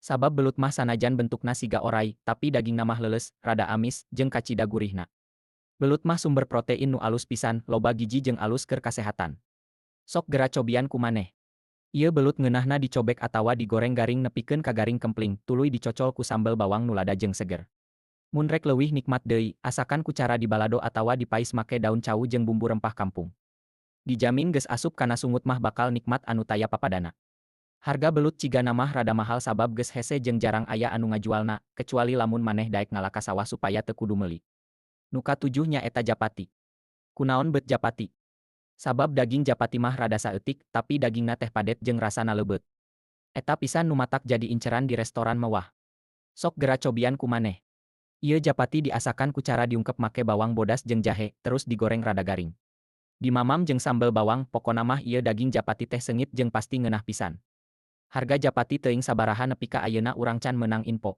Sabab belut mah sanajan bentukna siga oray, tapi dagingna mah leuleus, rada amis, jeung kacida gurihna. Belut mah sumber protein nu alus pisan, loba gizi jeung alus keur kasehatan. Sok gera cobian ku maneh. Ieu belut ngeunahna dicobek atawa digoreng garing nepikeun ka garing kempling, tuluy dicocol ku sambel bawang nu lada jeung seger. Mun rek leuwih nikmat deui, asakan ku cara dibalado atawa dipais make daun cau jeung bumbu rempah kampung. Dijamin geus asup kana sungut mah bakal nikmat anu taya papadana. Harga belut cigana mah rada mahal sabab geus hese jeung jarang aya anu ngajualna, kecuali lamun maneh daek ngala ka sawah supaya teu kudu meuli. Nu katujuh nyaeta japati. Kunaon beut japati? Sabab daging japati mah rada saeutik, tapi dagingna teh padet jeung rasana leubeut. Eta pisan nu matak jadi inceran di restoran mewah. Sok gera cobian ku maneh. Ieu japati diasakan ku cara diungkep make bawang bodas jeung jahe, terus digoreng rada garing. Dimamam jeung sambel bawang, pokona mah ieu daging japati teh seungit jeung pasti ngeunah pisan. Harga japati teuing sabaraha nepi ka ayeuna urang can meunang info.